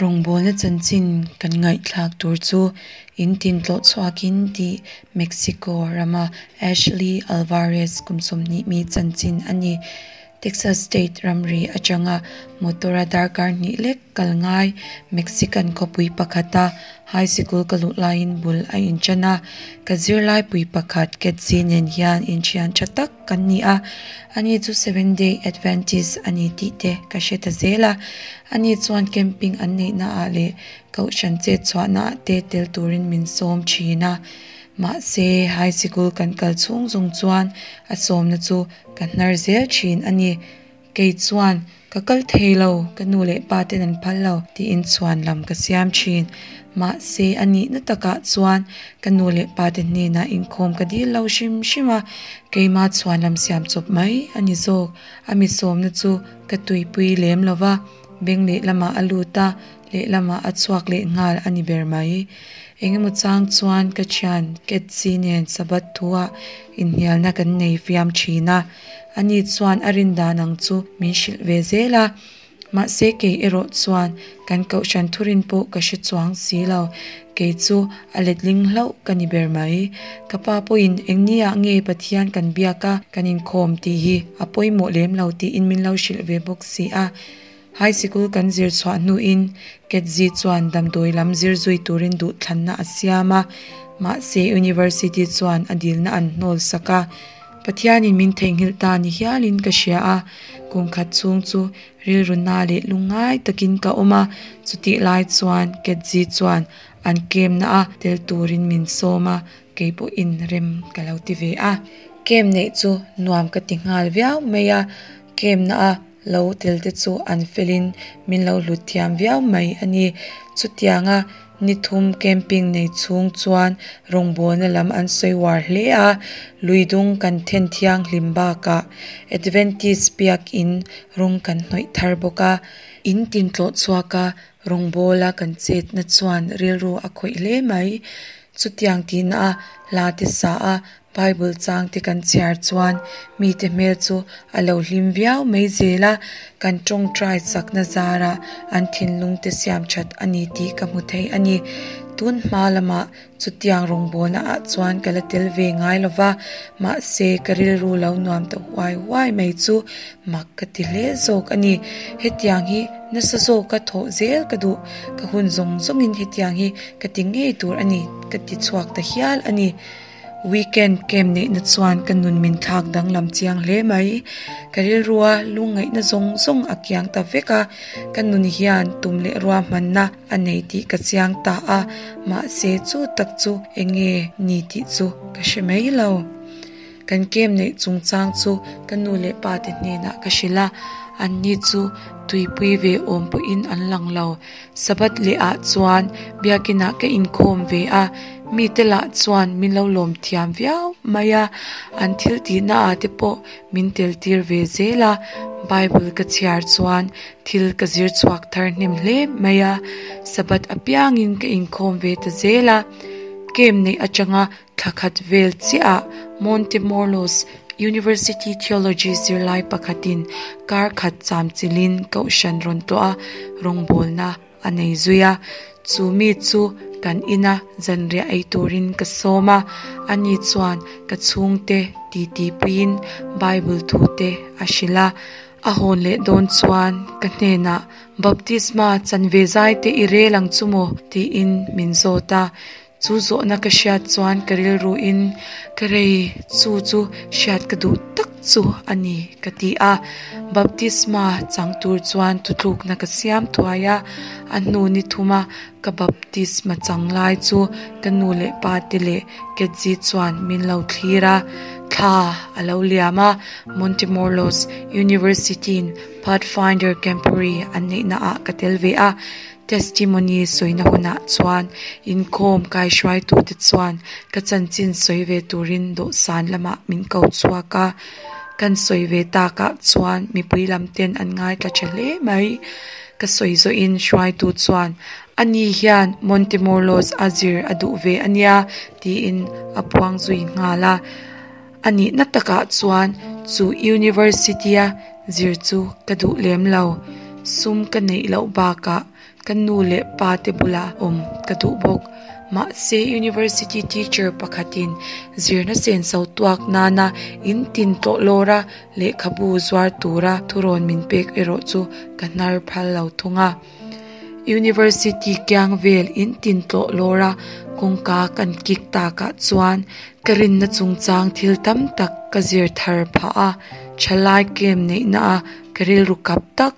Rawngbawlna chanchin kan ngaihthlak tur chu in tin tlawh chhuakin tih Mexico rama Ashley Alvarez kum 20 mi chanchin a ni. Texas state ramri atanga motor-a darkar hnih lek kal ngai Mexican khawpui pakhata high sikul ka luh laiin bul a inṭan a. Ka zirlaipui pakhat Ketzi nen hian inthian tha tak kan ni a, ani chu Seventh Day Adventist a ni tih te ka hre ta zel a. Ani chuan camping an neihnaah leh kohhran chet chhuahnaah te tel turin min sawm thin a. Mahse, high sikul kan kal chhung zawng chuan a sawmna chu ka hnar zel thin a ni. Kei chuan, Ka kal thei lo, ka nu leh pa ten an phal lo, tiin chhuan lam ka siam thin. Mahse, a nihna takah chuan ka nu leh pa te hnenah inkhawm ka dil lo hrim hrim a, keima chhuan lam siam chawp mai a ni zawk. A mi sawmna chu ka tuipui lem lo va, beng lehlamah a lut a, lehlamah a chhuak leh nghal a ni ber mai. Engemaw chang chuan ka thian Ketsi nen Sabbath thuah inhnialna kan nei fiam thin a, ani chuan a rin dan ang chu min hrilh ve zel a. Mahse kei erawh chuan kan kohhran thurin pawh ka hre chuang si lo, kei chu a letling hlauh ka ni ber mai. Ka pa pawhin engniah nge Pathian kan biak a, kan inkhawm tih hi a pawimawh lem lo tiin min lo hrilh ve bawk si a. High sikul kan zir chhuah hnuin Ketzi chuan damdawi lam zir zui turin duhthlanna a siam a, mahse University chuan a dilna an hnawl sak a. Pathianin min theihnghilh ta ni hialin ka hria a, kum khat chhung chu rilru na leh lungngai takin ka awm a, chutih lai chuan Ketzi chuan an kemna a tel turin min sawm a, kei pawhin rem ka lo ti ve a. Kem neih chu nuam ka ti nghal viau mai a, kemna a Lo tel te chu an felin min lo hlut thiam viau mai a ni. Chutianga ni thum camping nei chhung chuan rawngbawlna lam an sawi uar hle a, luidung kan then thianghlim bakah Adventist biakin rawng kan hnawih thar bawk a. In tin tlawh chhuak a, rawngbawla kan chetna chuan rilru a khawih hle mai. Chutiang tihna a hla te sa a, Bible chang te kan chhiar chuan mite hmel chu a lo hlim viau mai zel a, kan tawngtai chakna zarah an thinlung te siam that a ni tih ka hmu thei a ni. Tun hma lamah chutiang rawngbawlna ah chuan ka la tel ve ngai lo va, mahse ka rilru lo nuam ta huai huai mai chu mak ka ti hle zawk a ni. Hetiang hi nasa zawka thawh zel ka duh, ka hun zawng zawngin hetiang hi ka ti ngei tur a ni ka ti chhuak ta hial a ni. Weekend camp neihna chuan ka nun min thlak danglam chiang hle mai. Ka rilrua lungngaihna zawng zawng a kiang ta vek a, ka nun hian tum leh ruahmanna a nei tih ka chiang ta a, mahse chu tak chu eng nge ni tih chu ka hre mai lo. Kan camp neih chungchang chu ka nu leh pa te hnenah ka hrilh a, anni chu tuipui ve awm pawhin an lang lo. Sabbath leh ah chuan biakinah ka inkhawm ve a, mite lah chuan min lo lawm thiam viau mai a, an thil tihna ah te pawh min tel tir ve zel a, Bible ka chhiar chuan thil ka zir chhuak thar hnem hle mai a, Sabbath apiangin ka inkhawm ve ta zel a, camp neih atanga Thla khat vel chiahah Montemorlos University Theology zirlai pakhatin kar khat cham chilhin kohhran rawn tawh a, rawngbawlna a nei zui a. Chu mi chu kan ina zanriah ei turin ka sawm a, ani chuan ka chhungte titi puiin Bible thute a hrilh a. A hawn leh dawn chuan ka hnenah Baptisma chanve zaite i rel ang chu maw? tiin min zawt a. Chu zawhna ka hriat chuan ka rilruin ka rei chu chu hriat ka duh tak chu a ni ka ti a. Baptisma chang tur chuan thutlukna ka siam thuai a, a hnu ni thuma ka baptisma chang lai chu ka nu leh pa te leh Ketzi chuan min lo thlir a. Thla a lo liam a, Montemorlos University-in Pathfinder Camporee an neihna ah ka tel ve a. Testimony sawina hunah chuan inkhawm kaihruaitute chuan ka chanchin sawi ve turin dawhsan lamah min ko chhuak a, kan sawi ve takah chuan mipui lam ten an ngaithla tha hle mai. Ka sawi zawhin hruaitu chuan, Ani hian Montemorlos a zir a duh ve a nia, tiin a puang zui nghal a. A nihna takah chuan chu University-a zir chu ka duh lem lo. Sum ka neih loh bakah ka nu leh pa te bula awm ka duh bawk. Mahse University teacher pakhatin zirna senso tuak nana in tin tlawh lawr a lehkhabu zuar tura thurawn min pek erawh chu ka hnar phal lo thung a. University kiang vel in tin tlawh lawr a kawngka kan kik takah chuan ka rinna chungchang thil tam tak ka zir thar phah a, thalai camp neihna a ka rilru kap tak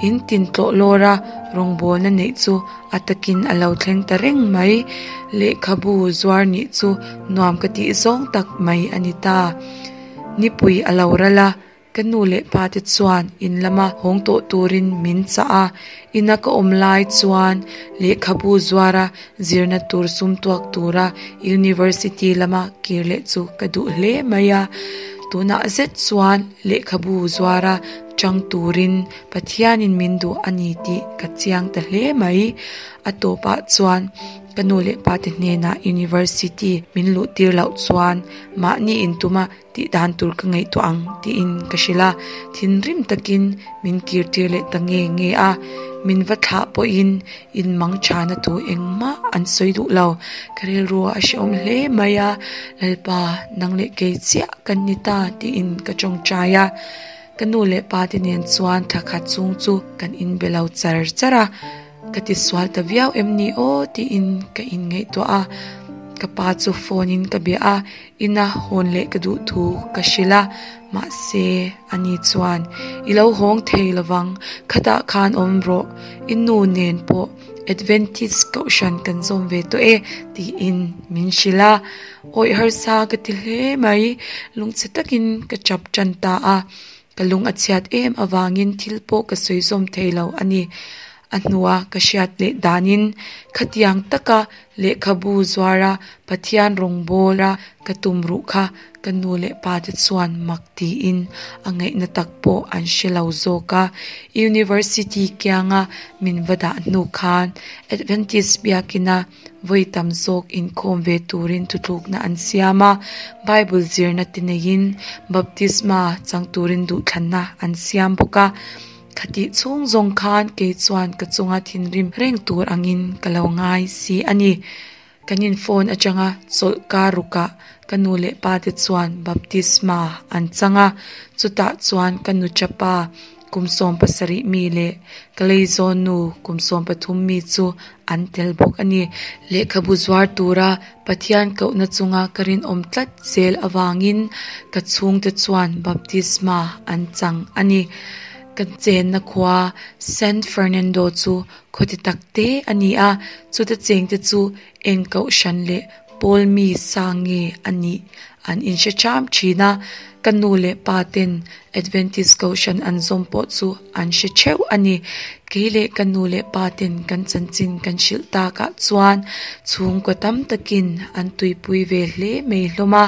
in tin tlawh lawr a rawngbawlna neih chu a takin a lo thleng ta reng mai. Lehkhabu zuar nih chu nuam ka tih zawng tak mai a ni ta. Nipui a lo ral a, Ka nu leh pa te chuan in lama hawng tawh turin min chah a, ina ka awm lai chuan lehkhabu zuara zirna tur sum tuak tura University lama kir leh chu ka duh hle mai a. Tunah zet chuan lehkhabu zuara chang turin Pathianin min duh a ni tih ka chiang ta hle mai. A tawpah chuan ka nu leh pa te hnenah University min luh tir loh chuan mahni intuma Tih dan tur ka ngaihtuah ang tiin ka hrilh a, thinrim takin min kir tir leh ta nge nge a, min va thlah pawhin in mang thana thu engmah an sawi duh lo. Ka rilru a hrehawm hle mai a, Lalpa nang leh kei chiah kan ni ta tiin ka tawngtai a, ka nu leh pa te nen chuan thla khat chhung chu kan inbe lo char char a. Ka ti sual ta viau em ni aw tiin ka inngaihtuah a, ka pa chu phone in ka bia a, ina hawn leh ka duh thu ka hrilh a, mahse ani chuan i lo hawng thei lovang, khatah khan awm rawh, i nu nen pawh Adventist kohhran kan zawm ve tawh e tiin min hrilh a, awih harsa ka ti hle mai, lungchhe takin ka chap tan ta a. Ka lung a chhiat em avangin thil pawh ka sawi zawm thei lo a ni. A hnua ka hriat leh danin khatiang taka lehkhabu zuara Pathian rawngbawla ka tum ruh kha ka nu leh pa te chuan mak tiin a ngaihna tak pawh an hre lo zawk a. University kianga min va dah hnu khan Adventist biakina Vawi tam zawk inkhawm ve turin thutlukna an siam a, Bible zirna te neiin baptisma chang turin duhthlanna an siam bawk a. Khatih chhung zawng khan kei chuan ka chunga thinrim reng tur angin ka lo ngai si a ni. Kan in phone atanga chawlh kar rukah ka nu leh pa te chuan baptisma an chang a, chutah chuan ka nuchapa kum 70 mi leh ka leizawn nu kum 13 mi chu an tel bawk a ni. Lehkhabu zuar tura Pathian kohna chunga ka rinawm tlat zel avangin ka chhungte chuan baptisma an chang a ni. Ka chenna khua San Fernando chu khaw ti tak te a ni a, chuta chengte chu eng kohhran leh pawl mi sa nge a nih an inhre ṭham ṭhin a, ka nu leh pa ten Adventist Kohhran an zawm pawh chu an hre ṭheuh a ni. Kei leh ka nu leh pa ten kan chanchin kan hrilh takah chuan chhungkaw tam takin an tuipui ve hle mai hlawm a,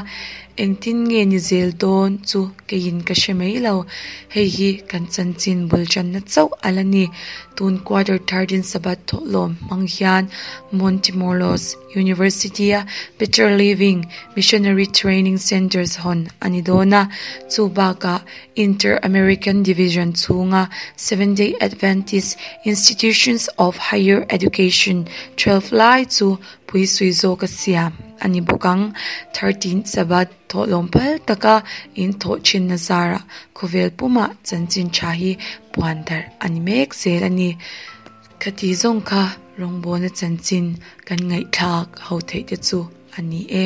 engtin nge ni zel dawn chu keiin ka hre mai lo. Hei hi kan chanchin bul ṭanna chauh a la ni. Tun quarter thirteen Sabbath thawhlawm hmang hian Montemorelos University-a Better Living Missionary Training Centres hawn a ni dawn a, chu bakah Inter-American Division chhunga Seventh-day Adventist Institutions of Higher Education 12 lai chu puisui zawka siam a ni bawk ang. Thirteenth Sabbath thawhlawm phal taka in thawh thinna zarah khawvel pumah chanchin tha hi puan darh a ni mek zel a ni. Khati zawng kha rawngbawlna chanchin kan ngaihthlak ho theih te chu a ni e.